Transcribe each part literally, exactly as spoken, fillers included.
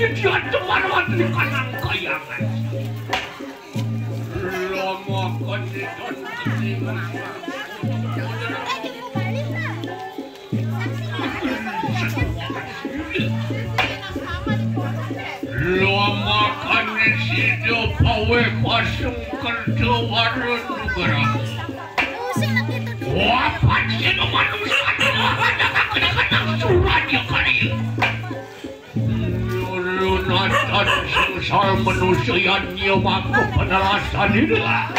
Dia teman wonten kanang kayangan. Lama kandidan ketimbang. Lama kandidan sida paweh pasung kerja wara nugraha. Wapat sida manungsa anu wahana kakena-kena suraja karya. Lunatan sengsal manusian nyemaka penelasan ida.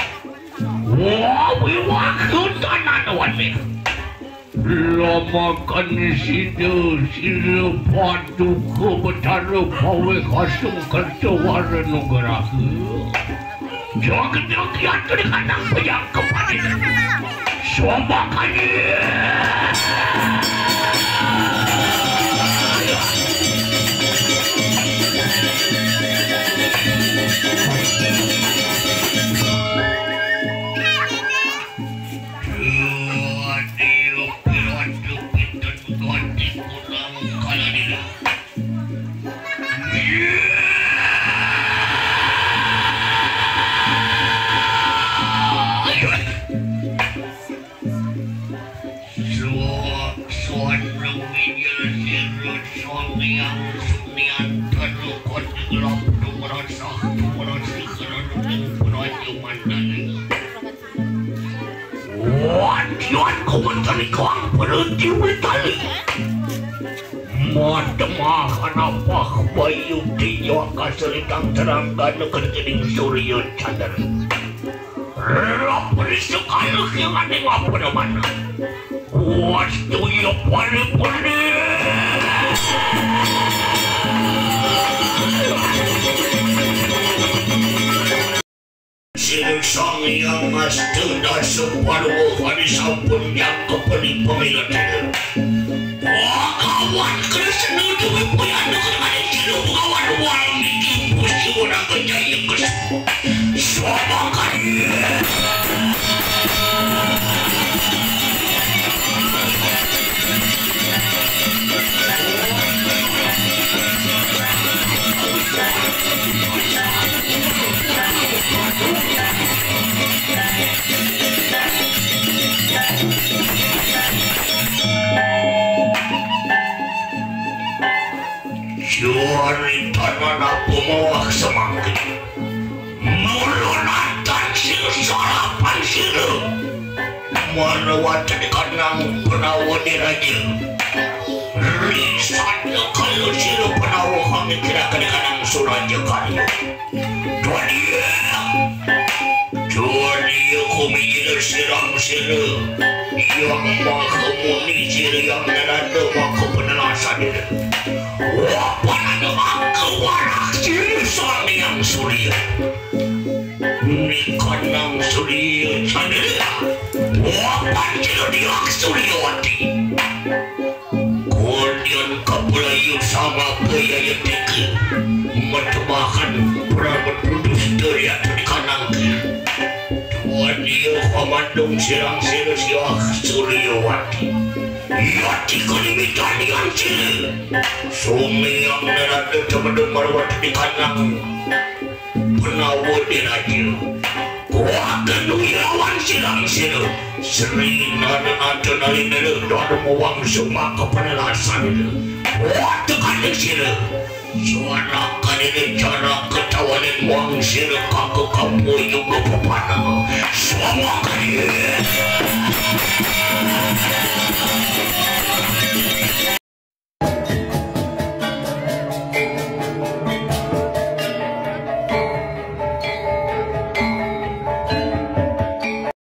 Wawi wakutanan wanih. Lamakan sida, sira paduka betara paweh kasung kerta wara nugraha. Jagat-jagat ri kanang pajangkepan ida. Sombakani. Dia pirata pinten ganti kunang kaladina. Swa-, swaneng injil sira Sang Hyang Suniantara kondi gelap tumrasah tumrasih karaduning praja Mandali. Wadyan kumentan iko ampun diwitali. Mademah anapah bayu tinjak kaselitang terang gana kerjening surya candra. Rap risuk aluh yang ane ngapa mana. Wastu ya pare-pare. Sira Sang Hyang Astungdasa Parwa kadi sampun nyangkepani pamilet ida. Bhagawan Kresna duwé puyanduk ring ané sira Bhagawan Walmiki Pusi Waraga Jaya Kesuma. Swabakan. Jari tanah napa mawah semangke. Mula natan sira sarapan sira. Manawatan kanang Prawa Diraja. Risana kala sira Prawa kang kira-kira kanang Suraja Karya. Dwania. Dwania kumijil sirang sira. Yang Maha Muni sira yang nananda maka penelasan ira. Wapan ada maka warak sira Sang Hyang Surya. Nikanang Surya Chandra. Wapan sira Diak Suryawati. Konden kapelayu sama payayatike. Metebahan pramet putus dari atun kanangke. Dwania pamandung sirang sira Siak Suryawati. Yati kalimitan yang sira. Sumiang nerada temedung marwat di kanang. Penawa Diraja. Kuaken wirawan sirang sira. Sri nana nata nalindra dharma wangsa maka penelasan ira. Kuat tekaning sira. Suara kanina cara ketawanin wang sira kaka kampung juga pepana. Suara kanina.